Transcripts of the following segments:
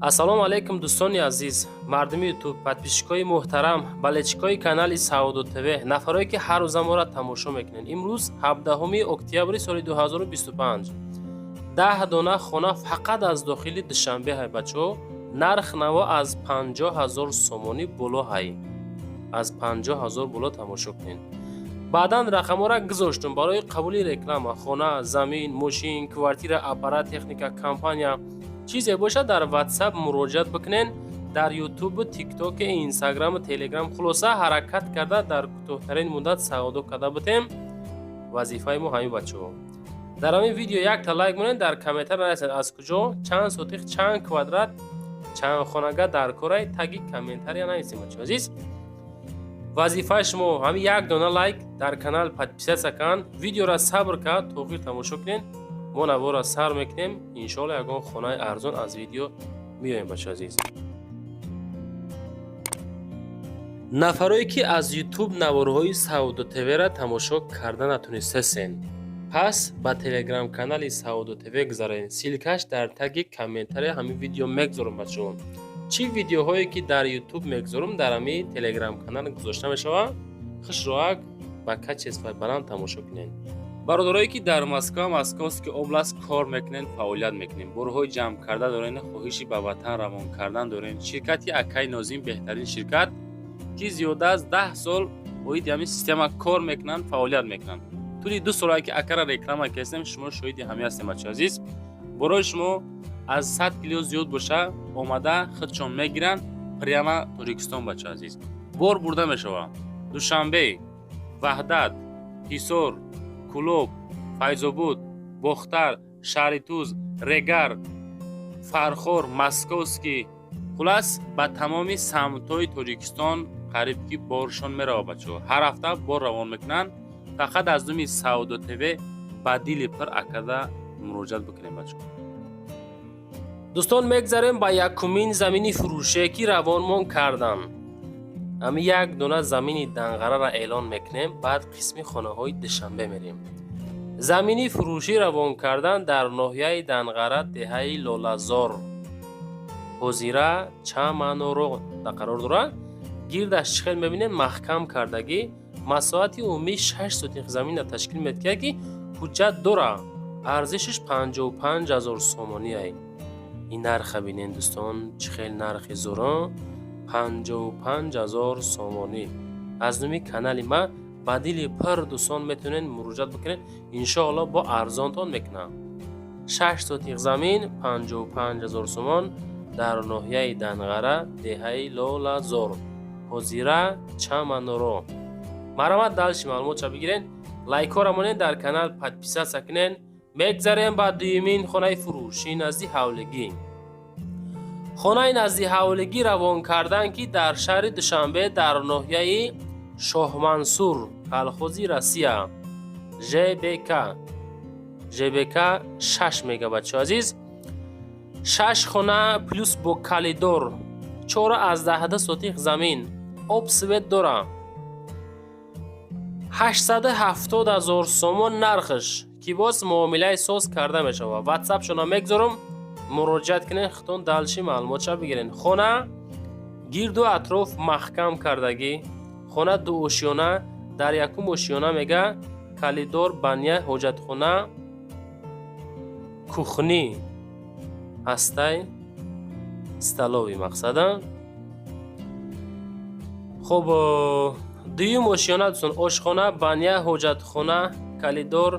Ассалому алайкум, дӯстони азиз, мардуми Ютуб, подписчикои муҳтарам, болельщикои канали Савдо ТВ, нафарое ки ҳар рӯза моро тамошо мекунед. Имрӯз 17 октябри соли 2025, 10 дона хона фақат аз дохили Душанбе ҳай, бачаҳо. Нарх наво аз 50 ҳазор сомонӣ боло ҳай, аз 50 ҳазор боло. Тамошо кунед. Баъдан рақамҳоро гузоштум барои қабули реклама. Хона, замин, мошин, квартира, аппарат, техника, компания, чизе бошад, дар Ватсап муроҷиат бикунед, дар Ютубу, Тиктоку, Инстаграму, Телеграм. Хулоса, ҳаракат карда дар кӯтоҳтарин муддат савдо карда бутем, вазифаи мо ҳамин, бачаҳо. Дар ҳамин видео якта лайк монед, дар комментар нависед, аз куҷо, чанд сотих, чанд квадрат, чанд хонага дар корай, таги комментария нависем, бачаҳо азиз. Вазифаи шумо ҳамин як дона лайк, дар канал подписаться кан, видеоро сабр кард то охир тамошо кунед. Мо наворро сар мекунем, иншоалло ягон хонаи арзон аз видео меоем, бачаҳо азиз. Нафарое ки аз Ютуб наворҳои Савдо ТВ-ра тамошо карда натунистасен, пас ба телеграм-канали Савдо ТВ гузаред. Ссылкаш дар таги комментария ҳамин видео мегузорам, бачаҳо. Чӣ видеоҳое ки дар Ютуб мегузорам, дар ҳамин телеграм-канал гузошта мешавад. Хушроак ба качествои баланд тамошо кунед. Бародарое ки дар Москва, Московский область кор мекунед, фаъолият мекунед, борҳои ҷамъ карда дорен, хоҳиши ба ватан равон кардан дорен, ширкати акаи Нозим беҳтарин ширкат, ки зиёда аз 10 сол оиди ҳамин система кор мекунанд, фаъолият мекунанд. Тӯли 2 солае ки акара реклама кардем, шумо шоҳиди ҳамин ҳастем, бачаҳо азиз. Борои шумо аз 100 кило зиёд боша, омада худшон мегиранд прямо Тоҷикистон, бачаҳо азиз. Бор бурда мешавад Душанбе, Ваҳдат, Ҳисор, Кӯлоб, Файзобод, Бохтар, шаҳри Туз, Регар, Фархор, Московский, хулас, ба тамоми самтҳои Тоҷикистон қариб ки боршон меравад, бачаҳо. Ҳар ҳафта бор равон мекунанд. Фақат аз номи Савдо ТВ ба дили пир акада муроҷиат бикунем, бачаҳо. Дӯстон, мегзарем ба якумин замини фурӯше, ки равонмон карданд. Ҳами як дона замини Данғараро эълон мекунем, баъд қисми хонаҳои Душанбе мерем. Замини фурӯшӣ равон кардан дар ноҳияи Данғара, деҳаи Лолазор, ҳозира Чаманоро қарор дорад. Гирдаш чӣ хел мебинем, маҳкам кардагӣ. Масоҳати умумии 6 сотих заминро ташкил медиҳад, ки ҳуҷҷат дора. Арзишаш 55 ҳазор сомоние. Ин нарха бинен, дӯстон, чӣ хел нархи зӯро, 55 ҳазор сомонӣ. Аз номи канали ма ба дили пир, дӯстон, метавонед муроҷиат бикунед, иншоалло бо арзонтон мекунам. 6 сотих замин, 55 ҳазор сомон, дар ноҳияи Данғара, деҳаи Лолазор, ҳозира Чаманоро. Марҳамат, дальше маълумотша бигирен, лайкҳоро монед, дар канал подписаться кунед. Мегзарем ба дуюмин хонаи фурӯшӣ назди ҳавлигӣ. Хонаи назди ҳавлигӣ равон кардан, ки дар шаҳри Душанбе, дар ноҳияи Шоҳмансур, колхози Россия, ЖБК, ЖБК 6 мега, бачаҳо азиз. Шаш хона плюс бо коридор, 4,2 сотих замин, об, свет дора. 870 ҳазор сомон нархш, ки боз муомилаи соз карда мешавад. Ватсапшона мегузорам, муроҷиат кунед, худтон дальше маълумотша бигиред. Хона гирду атроф маҳкам кардагӣ. Хона дуошёна. Дар якум ошёна мега коридор, баня, ҳоҷатхона, кухни ҳастай, столовый мақсада. Хуб, дуюм ошёна, дӯстон, ошхона, баня, ҳоҷатхона, коридор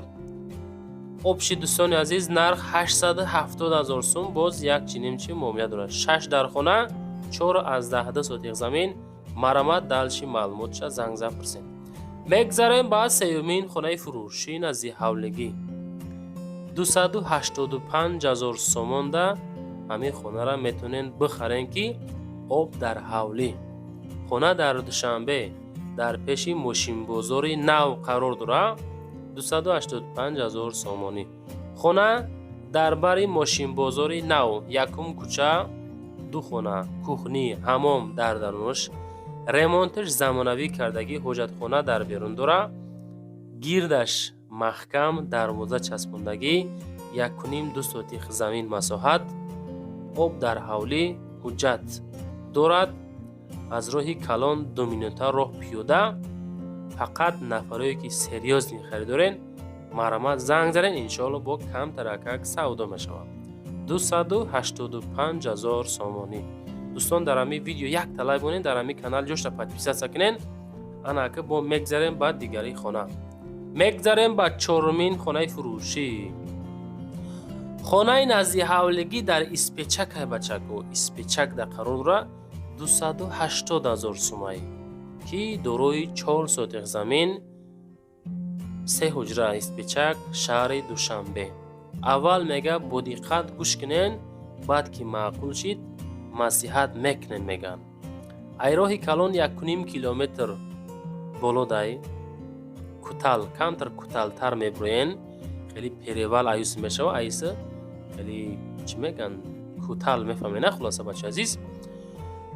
общий. Дӯстони азиз, нарх 870 ҳазор сум, боз як чинимчи муомила дорад. Шаш дар хона, 4,2 сотих замин. Марҳамат, дальше маълумотша занг зад пурсем. Мегзарем ба сеюмин хонаи фурӯшӣ назди ҳавлигӣ. 285 ҳазор сомонда ҳамин хонаро метавонед бихарем, ки об дар ҳавлӣ. Хона дар Душанбе, дар пеши мошинбозори нав қарор дорад. 285 ҳазор сомонӣ. Хона дар бари мошинбозори нав, якум кӯча, ду хона, кухни, ҳамом дар дарунаш, ремонташ замонавӣ кардагӣ, ҳоҷатхона дар берун дора, гирдаш маҳкам, дарвоза часпондагӣ, 1,5-2 сотих замин масоҳат. Об дар ҳавлӣ, ҳуҷҷат дорад. Аз роҳи калон 2 минута роҳ пиёда. Фақат нафарое ки серьёзный харидорен, марҳамат, занг занен. Иншоалло, бо камтаракак савдо мешавад. 285 000 сомонӣ. Дӯстон, дар ҳамин видео як талай бонед, дар ҳамин канал ҷошта подписаться кунен. Анака бо мегзарем ба дигари хона, мегзарем ба чорумин хонаи фурӯшӣ. Хонаи назди ҳавлигӣ дар Испечакай, бачако, Испечак дар қарор дора. 280 000 сумай, ки дорои 4 сотих замин, се ҳуҷра. Испечак, шаҳри Душанбе. Аввал мега, бо диққат гӯш кунен, баъд ки маъқул шид, маслиҳат мекунем, меган. Ай роҳи калон 1,5 километр болодай, кутал, камтар куталтар мебуроен. Хеле перевал аюс мешава, айса хеле чӣ меган, кутал, мефаҳме на? Хулоса, бача азиз,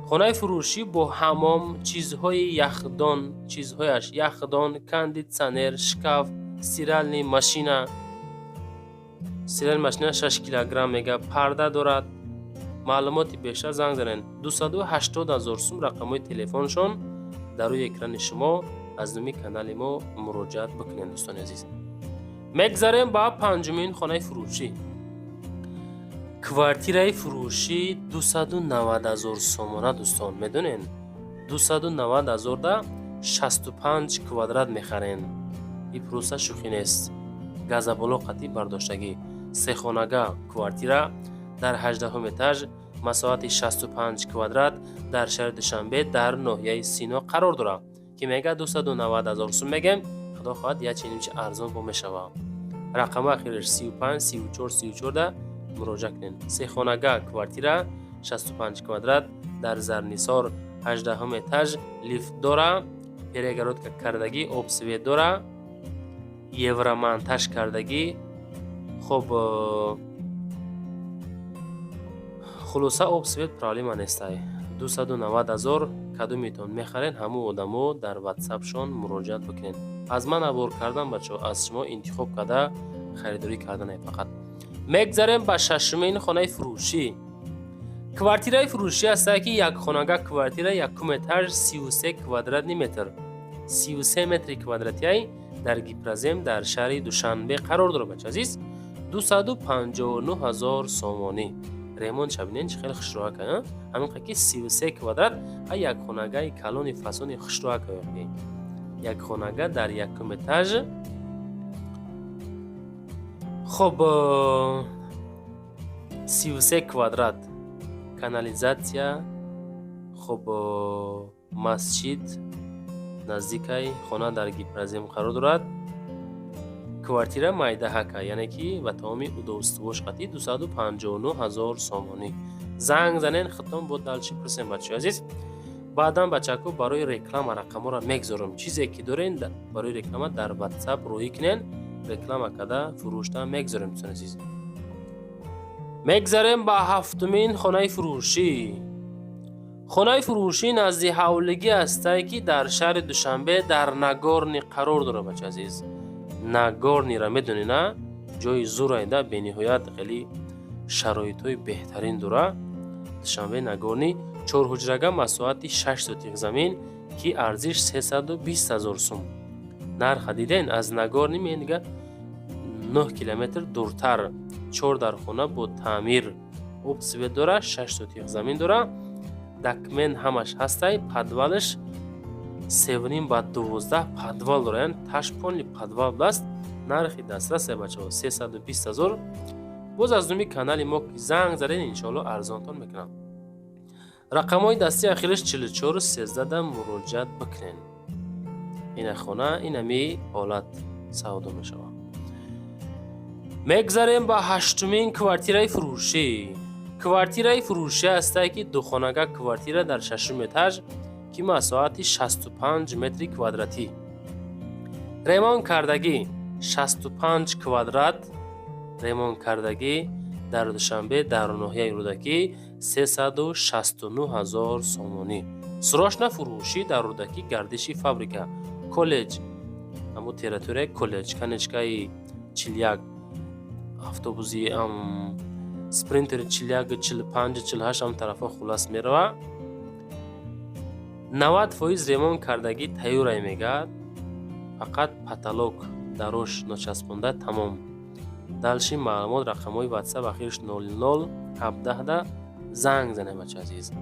хонаи фурӯшӣ бо ҳамом, чизҳои яхдон, чизҳояш яхдон, кондитсионер, шкаф, стиральный машина, стиральный машина 6 килограмм мега, парда дорад. Маълумоти бештар занг занед, 280 000 сум. Рақамҳои телефоншон дар рӯи экрани шумо. Аз номи канали мо муроҷиат бикунед, дӯстони азиз. Мегзарем ба панҷумин хонаи фурӯшӣ. Квартираи фурӯшӣ 290 000 сомона. Дӯстон, медонен, 290 000 да 65 квадрат мехарен. И просто шӯхӣ нест. Газобаллон қатъи бардоштагӣ, сехонага квартира дар 18-ум этаж, масоҳати 65 квадрат, дар шаҳри Душанбе, дар ноҳияи Сино қарор дорад, ки мега 290 000 сум мегем, худо хоҳад, як чинимчи арзон бо мешавад. Рақами ахираш 35 34 34 да муроҷиат кунед. Сехонага квартира 65 квадрат дар Зарнисор, 18-ум этаж, лифт дора, перегородка кардагӣ, об, свет дора, евромонтаж кардагӣ. Хоб, хулоса, об, свет проблема нестай. 290 000. Кадомитон мехарен, ҳамун одамо дар ватсапшон муроҷиат бикунед. Аз ман авор кардан, бачаҳо, аз шумо интихоб карда харидорӣ кардане фақат. Мегзарем ба шашумин хонаи фурӯшӣ. Квартираи фурӯшӣ ҳастае, ки якхонага квартира, якум этаж, 33 квадратный метр, 33 метри квадратиай, дар Гипрозем, дар шаҳри Душанбе қарор дорад. Бача азиз, 259 ҳазор сомонӣ. Ремонт шабинен, чӣ хеле хушроака. Ҳамин ки 33 квадрат, ҳа, якхонагаи калони фасони хушроака, якхонага дар якум этаж. Хоб, 33 квадрат, канализатсия, хоб, масҷид наздикай. Хона дар Гипрозем қарор дорад. Квартира майдаҳака, яъне ки ба тамоми удобствош қатъи, 259 ҳазор сомонӣ. Занг занен, худтон бо дальше пурсем, бачаҳои азиз. Баъдан, бачако, барои реклама рақамҳоро мегзорам. Чизе ки дорен барои реклама, дар ватсап роҳӣ кунен, реклама карда фурӯшта мегзорем, дӯстони азиз. Мегзарем ба ҳафтумин хонаи фурӯшӣ. Хонаи фурӯшӣ назди ҳавлигӣ ҳастае, ки дар шаҳри Душанбе, дар Нагорный қарор дорад. Бача азиз, Нагорныйра медонӣ на? Ҷои зурайда, бениҳоят хеле шароитҳои беҳтарин дора. Душанбе, Нагорный, чорҳуҷрага, масоҳати 6 сотих замин, ки арзиш 320 000 сум. Нарха диден? Аз Нагорный менига 9 километр дуртар. Чор дархона бо таъмир, об, свет дора, 6 сотих замин дора, документ ҳамаш ҳастай. Подвалаш 3,5 ба 12 подвал дора, яъне ташполни подвал будааст. Нархи дастрасе, бачаҳо, 320 000. Боз аз номи канали мо ки занг задед, иншоалло, арзонтон мекунам. Рақамҳои дастии ахираш 44 13 да муроҷиат бикунед. Ина хона, инами ҳолат савдо мешавад. Мегзарем ба ҳаштумин квартираи фурӯшӣ. Квартираи фурӯшӣ ҳастае, ки духонага квартира дар шашум этаж, ки масоҳати 65 метри квадратӣ, ремонт кардагӣ, 65 квадрат, ремонт кардагӣ, дар Душанбе, дар ноҳияи Рӯдакӣ, 369 ҳазор сомонӣ. Срочно фурӯшӣ дар Рӯдакӣ, гардиши фабрика, коллеҷ, ҳамун территорияи коллеҷ, конечкаи 41, автобуси. Спринтери 41, 45, 48 ҳам тарафа хулас мерава. 90% ремонт кардагӣ тайёрай мегӯяд, фақат потолок дарош ночаспонда, тамом. Дальше маълумот рақамҳои Ватсап ахирш 00 17-да занг занед, бача азиз.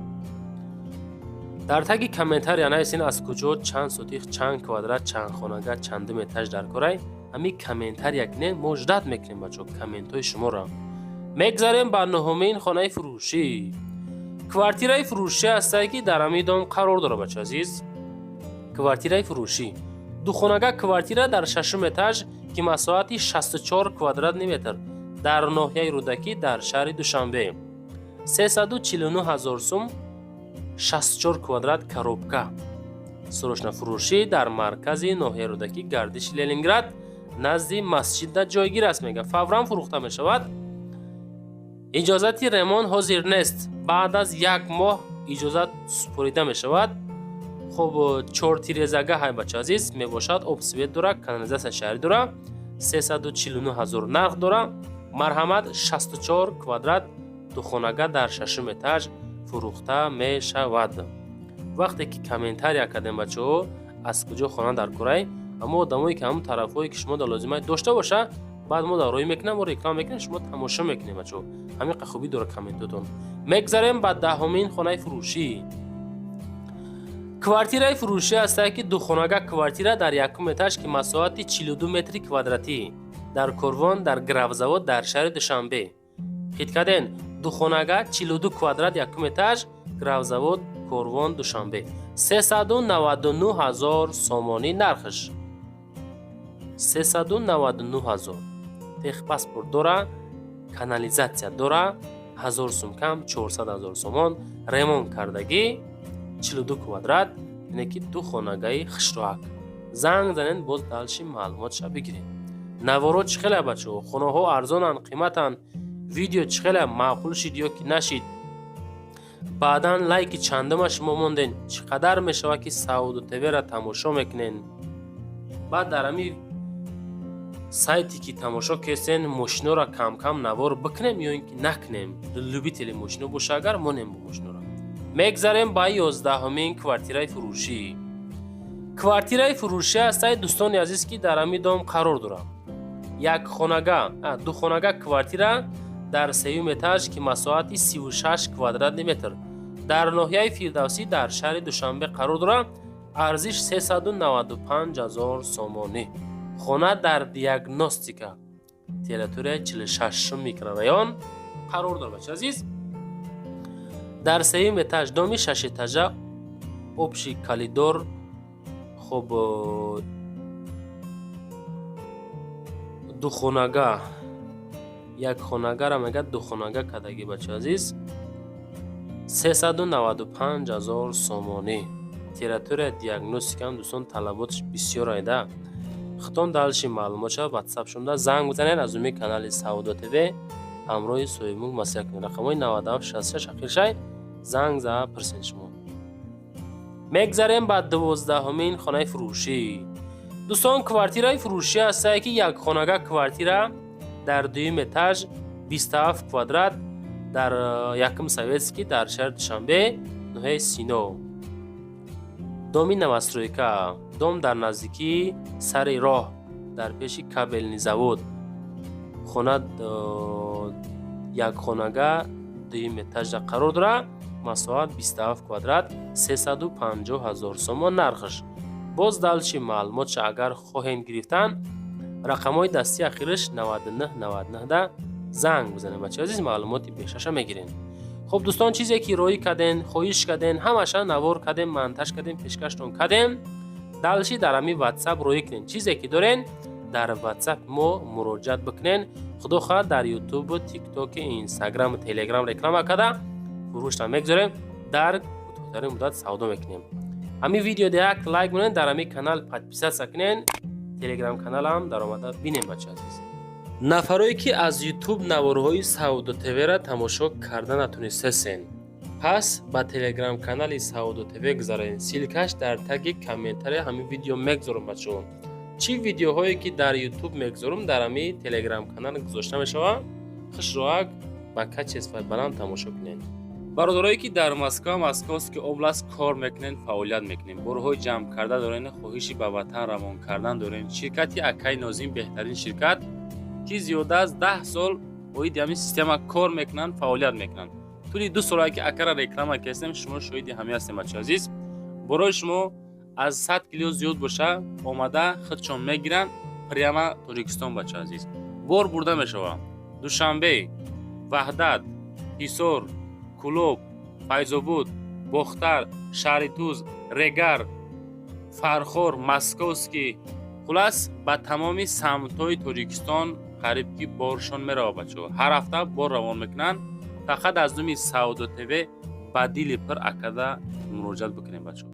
Дар таги комментария нависен, аз куҷо, чанд сотих, чанд квадрат, чанд хонага, чандум этаж дар корай. Ҳамин комментария кунем, мо ждать мекунем, бачо, комментҳои шуморо. Мегзарем ба нуҳумин хонаи фурӯшӣ. Квартираи фурӯшӣ ҳастае, ки дар ҳамин дом қарор дорад, бача азиз. Квартираи фурӯшӣ, духонага квартира дар шашум этаж, ки масоҳати 64 квадратный метр, дар ноҳияи Рӯдакӣ, дар шаҳри Душанбе, 349 ҳазор сум, 64 квадрат, коробка. Срочно фурӯшӣ дар маркази ноҳияи Рӯдакӣ, гардиши Ленинград, назди масҷидда ҷойгир аст, мега. Фавран фурӯхта мешавад. Иҷозати ремонт ҳозир нест, баъд аз як моҳ иҷозат супорида мешавад. Хуб, чортирезага ҳай, бача азиз, мебошад, об, свет дора, канализатсия шаҳрӣ дора. 349 ҳазор нарх дора. Марҳамат, 64 квадрат, духонага дар шашум этаж фурӯхта мешавад. Вақте ки комментария кардем, бачаҳо, аз куҷо хона дар курай, аммо одамое ки ҳамун тарафҳое ки шумо дар лозимай дошта боша, баъд мо дар роҳӣ мекунем, мо реклама мекунем, шумо тамошо мекунем, бачаҳо. Ҳамин қа хубӣ дора комментотон. Мегзарем ба 10-умин хонаи фурӯшӣ. Квартираи фурӯшӣ ҳастае, ки духонага квартира дар якум этаж, ки масоҳати 42 метри квадратӣ, дар Корвон, дар Графзавод, дар шаҳри Душанбе. Хит карден? Духонага, 42 квадрат, якум этаж, Графзавод, Корвон, Душанбе, 399 ҳазор сомонӣ нархш, 399 ҳазор. Техпаспорт дора, канализатсия дора, 1000 сум кам, 400 ҳазор сомон. Ремонт кардагӣ, 42 квадрат, яъне ки ду хонагаи хушроак. Занг занед, боз дальше маълумотша бигиред. Наворо чӣ хеле, бачаҳо? Хонаҳо арзонанд, қиматанд? Видео чӣ хеле, маъқул шид ё ки нашид? Баъдан лайки чандума шумо монден? Чӣ қадар мешавад, ки Савдо ТВ-ра тамошо мекунен? Баъд дар ҳамин сайте ки тамошо кесен, мошиноро камкам навор бикунем ё ин ки накунем? Любители мошино боша, агар монем бо мошинора. Мегзарем ба 11-умин квартираи фурӯшӣ. Квартираи фурӯшӣ ҳастаи, дӯстони азиз, ки дар ҳамин дом қарор дорад. Як хонага, духонага квартира дар сеюм этаж, ки масоҳати 36 квадратный метр, дар ноҳияи Фирдавсӣ, дар шаҳри Душанбе қарор дорад. Арзиш 395 ҳазор сомонӣ. Хона дар Диагностика, территорияи 46 микрорайон қарор дорад, бача азиз. Дар сеюм этаж, доми шашэтажа, общий коридор. Хуб, духонага, як хонагара мегӯяд, духонага кардагӣ, бача азиз, 395 ҳазор сомонӣ. Территория Диагностикам, дӯстон, талаботаш бисёр айда. Хитон дальше маълумот шава, Ватсап шумда занг бизанед. Аз уми канали Савдо ТВ ҳамроҳи соҳибмулк маслиҳат кунед. Рақамҳои 97 66 ахиршай занг зада пурсед шумо. Мегзарем ба 12-умин хонаи фурӯшӣ. Дӯстон, квартираи фурӯшӣ ҳастае, ки як хонага квартира дар дуюм этаж, 27 квадрат, дар якум Советский, дар шаҳри Душанбе, ноҳияи Сино, доми новостройка. Дом дар наздикии сари роҳ, дар пеши кабельный завод. Хона якхонага, дуюм этажда қарор дорад, масоҳат 27 квадрат, 350 ҳазор сомон нархаш. Боз дальше маълумотша агар хоҳем гирифтан, рақамҳои дастии ахираш 99 99 да занг бизанед, бачаи азиз, маълумоти бештарша мегирем. Хуб, дӯстон, чизе ки роӣ карден, хоҳиш карден, ҳамаша навор кардем, монтаж кардем, пешкаштон кардем. Дальше дар ҳамин Ватсап роӣ кунен. Чизе ки дорен, дар Ватсап мо муроҷиат бикунен. Худо хоҳад, дар Ютубу, Тиктоки, Инстаграму, Телеграм реклама карда, фурӯшта мегузорем, дар кӯтоҳтарин муддат савдо мекунем. Ҳамин видеода як лайк монед, дар ҳамин канал подписаться кунен, Телеграм каналам даромада бинем, бача азиз. Нафарое ки аз Ютуб наворҳои Савдо ТВ-ра тамошо карда натонистесен, пас ба Телеграм-канали Савдо ТВ гузарен. Ссылкаш дар таги комментария ҳамин видео мегузорам, бачаҳо. Чӣ видеоҳое ки дар Ютуб мегузорам, дар ҳамин Телеграм-канал гузошта мешавад. Хушроак. Ба качествои баланд тамошо кунед. Бародарое ки дар Москва, Московский область кор мекунед, фаъолият мекунед, борҳои ҷамъ карда дорен, хоҳиши ба ватан равон кардан дорен, ширкати акаи Нозим беҳтарин ширкат, ки зиёда аз 10 сол оиди ҳамин система кор мекунанд, фаъолият мекунанд. Тӯли 2 солае ки акара реклама кардем, шумо шоҳиди ҳамин ҳастем. Бача азиз, борои шумо аз 100 кило зиёд боша, омада худшон мегиранд прямо Тоҷикистон. Бача азиз, бор бурда мешавад Душанбе, Ваҳдат, Ҳисор, Кӯлоб, Файзобод, Бохтар, шаҳри Туз, Регар, Фархор, Московский, хулас, ба тамоми самтҳои Тоҷикистон қариб ки боршон меравад. Бачаҳо ҳар ҳафта бор равон мекунанд. Фақат аз номи Савдо ТВ ба дили пир акада муроҷиат бикунем, бачаҳо.